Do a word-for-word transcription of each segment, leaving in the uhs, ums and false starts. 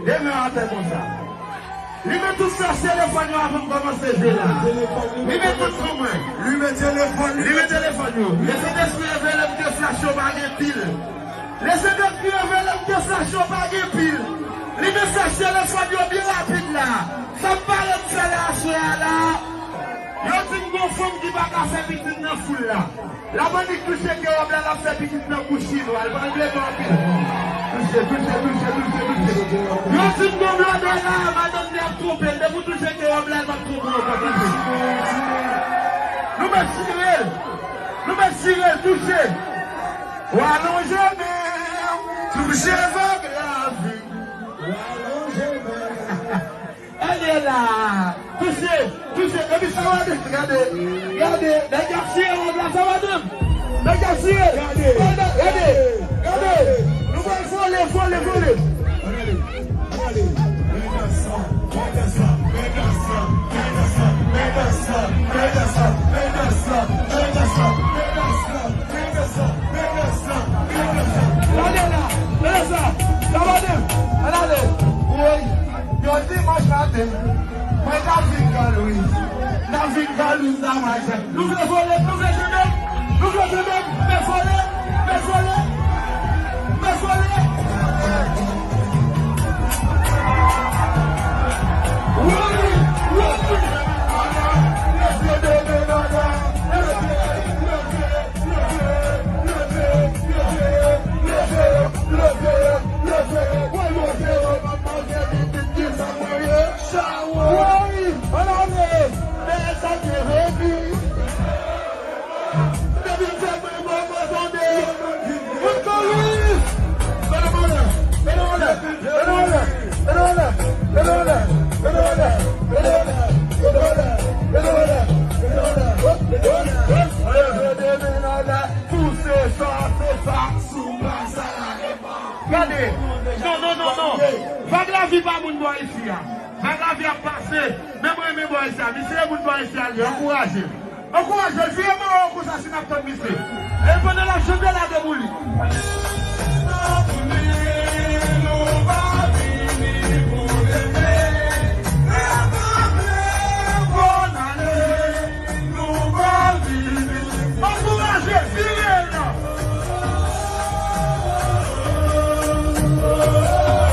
Demen atè konsa. Limen tout flach telefòn yo avan m kòmanse jwe la. Limen tout pou mwen. Limen telefòn, limen telefòn yo. Lesentespri revele m ke flach yo pa gen pil. Lesentespri revele m ke flach yo pa gen pil. Limen flach telefòn yo byen rapid la. Sa m pare m fè la aswè a la. Yo di m gon fanm ki pa ka fè pitit nan foul la. Labannik touche kewòb la, l ap fè pitit nan bouch chinwa. L pral vle bon anpil. Touche, touche, touche, touche, touche. Yo di m gon blòdè la, madanm li ap twonpe l. Depi w touche kewòb la, l p ap twonpe w ankò. Touche. Nou mèt chire l. Nou mèt chire l. Touche. W alonje men w. Touche vag lavi. W alonje men w. Gade la! Touche! Touche! Epi sa va de, gade! Gade! Nèg y ap siye wòb la, sa va de! Nèg y ap siye! Gade! Gade! Gade! Nou pral vole, vole, vole! Gade la! Gade sa! Sa va de! Ann ale! Woy! Yon dimanch maten, mwen ta vin gòl, wi. Ta vin gòl, wi, sa mwen fè. Nou vle vole, nou vle tande, nou vle tande, mè vole, mè vole, mè vole. Woy, woy. Leve, leve, leve, leve, leve. Pouse sa, se sa, sou plas sa la. Gade. Non, non, non, non. Vag lavi pa moun bò isi a. Vag lavi ap pase. Men mwen renmen bò isi a. Misye e moun bò isi a li. Ankouraje l. Ankouraje l. Vire bò w konsa si n ap tann misye. E pandan l ap jwe la, debout li. Ankouraje, vire l nan.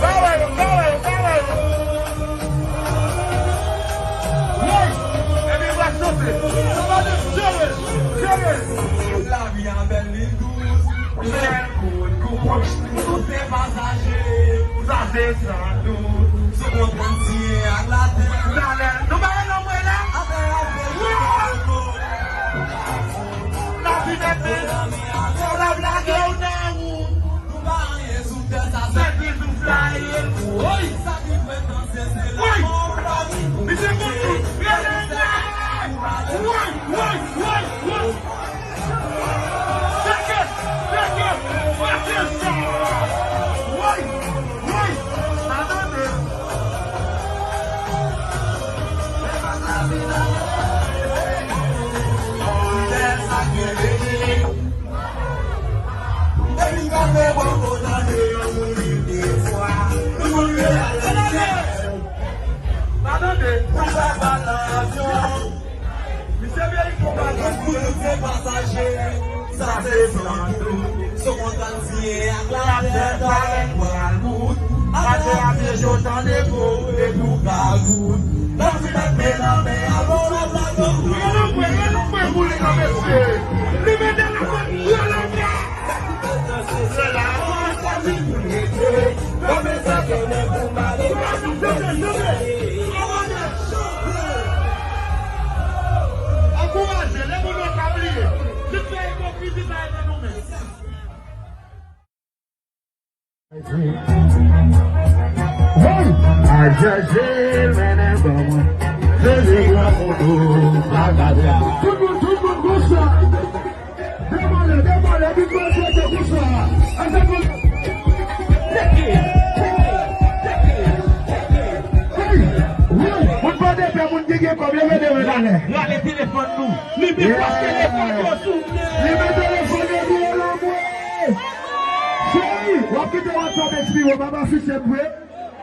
Ba wè yo, ba wè yo, ba wè yo. Woy! Ebyen, w ap chante. Sa va de jere, jere. Lavi a bèl, li dous. Sèl kout kout, tout se pasaje. Sa se san dout. Sou kontrè, siye ak latè. Talè, nou pa wè lòm mwen la? Atè, atè, woy! Lavi bèl, men yo la lage w nan wout. Nou pa anyen sou tè sa, se ki sou flaye. Woy! Sa ki fè danse, se lanmò. Woy! Misye konn tout. Rele la! Woy! Woy! Woy! Woy! Teke! Teke! Teke sa! Woy! Woy! Atande! Atande! Misye vye ipokriti. Tout se pasaje, sa se san dout. Sou montann siye ak latè, talè pral bout. Atè a pye cho, tande po, epi w ka gout. Nan ti mèt men nan men, alò w ap la gòm. Rele mwen, rele mwen pou li nan mesye. Li mete la kòd, rele mwen. Ankouraje, lè moun yo ka bliye. Tout se ipokrizi sa ede nou menm. Hey! Al chèche l, mennen ban mwen. Jezi gran pou nou, pa gade. Tout moun, tout moun, konsa. Demole, demole, vin manje te konsa. Ase pou. Teke, teke, teke, teke. Hey! Wi, moun pa de pè, moun ki gen kòb, leve de men talè. Rale telefòn nou. Limen fòs telefòn yo sou mwen. Limen telefòn yo pou yo lanmwe. Cheri, w ap kite WhatsApp ekspire, w ap afiche m vre.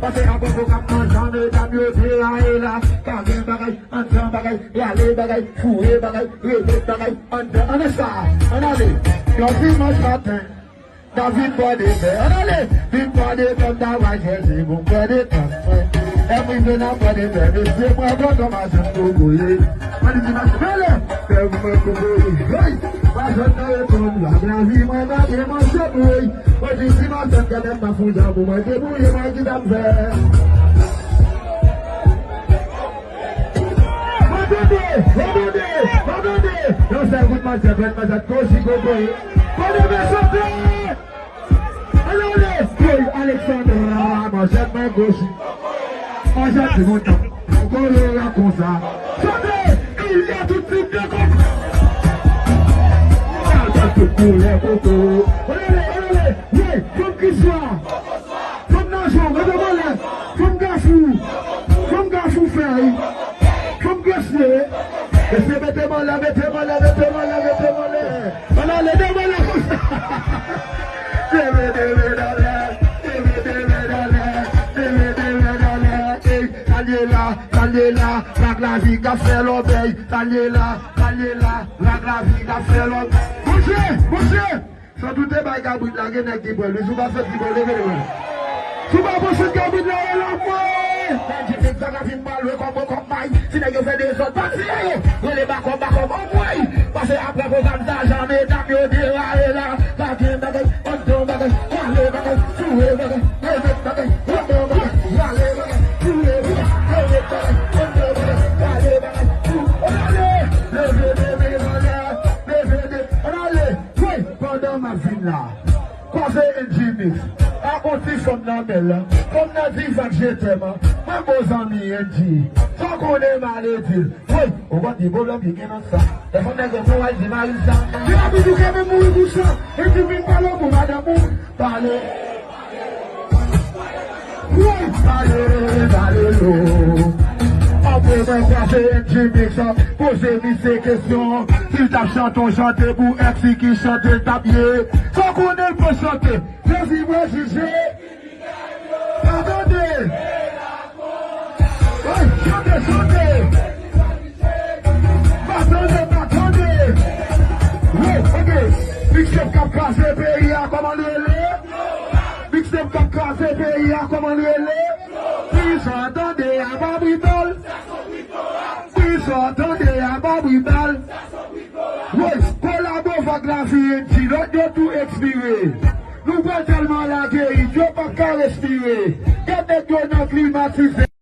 Pase apre pwogram nan, jan medam yo deraye la. Pa gen bagay anndan, bagay rale, bagay foure, bagay rete, bagay anndan. Ann sa, ann ale. Yon dimanch maten, n a vin bò de tè. Ann ale, vin bò de tè, m ta pral chèche pou m bò de tè. Lè m rive nan bò de tè, mesye, mwen kontan mache m kokoye. Mwen di dimanch, mele, fè mwen kokoye. Hey! Mache nan reponn, la lavi mwen pa gen manchèt, woy. Mwen di dimanch, gade m pa fon jan pou mwen debouye, mwen ki ta m fè. Mwen tande, mwen tande, mwen tande. Yon sèl kout manchèt, mwen manchèt, kochi kokoye. Mwen debe sote. Alò, lespri Alexandra, manchèt mwen goch. Manchèt ti montan. Kolera konsa. Chante, il y a tout type de koko. Tout koulè koko. Olele, olele, wi, fanm ki swa. Fanm nan chon, mete m anlè. Fanm gafou. Fanm gafou fèy. Fanm gresye. Mesye, mete m anlè, mete m anlè, mete m anlè, mete m anlè. Ann ale, devan la konsa. Deve, deve, dale. Deve, deve, dale. Deve, deve, dale. Ey, sa l ye la, sa l ye la. Rag lavi k ap fè lòbèy. Sa l ye la, sa l ye la. Rag lavi k ap fè lòbèy. Monchè, monchè. San doute bay kabrit la, gen nèg ki pran l. Wi, si w pa fè ti pran, leve, leve. Si w pa pran chit kabrit la, e la mwen. Bèlji, zigzag la fin pral lwe kòm kòm may. Si nèg yo fè dezòd, pa tiye yo. Rele bakòp, bakòp, anmwey. Pase apre pwogram sa, jan medam yo deraye la. Pa gen bagay, anndan bagay, rale bagay, foure bagay, remèt bagay, anndan bagay, rale bagay, foure bagay, remèt bagay, anndan bagay, rale bagay, foure. Ann ale, leve de men anlè, leve de, ann ale. Wi, pandan m ap vin la, kwaze N G Mix ak yon ti fanm nan men l, fanm nan di Vag je t'aime, mwen bon zanmi N G, sa w konnen m ale di l. Wi, ou konn ki pwoblèm ki gen nan sa. Lè fanm nèg yo pran w al di mari sa. Li pa toujou ka menm mouri pou sa. N G vin pale w pou madanm ou. Pale. Woy, pale, pale lo. Apre mwen kwaze N G Mix, poze misye kesyon. Si l t ap chante yon chante pou èks li, ki chante l t ap ye? Sa w konnen l pa chante. Jezi mwen jije. Pa tande. Woy, chante, chante. Pa tande, pa tande. Wi, ok. Mixtape k ap kraze peyi a, kòman l rele? Mixtape k ap kraze peyi a, kòman l rele? Pwisan tande a pa britòl. Pwisan tande a pa britòl. Wi, kolabo Vag Lavi N G, lòt yo tou ekspire. Nou pran tèlman lage, yo p ap ka respire. Gad nèg yo nan klimatize.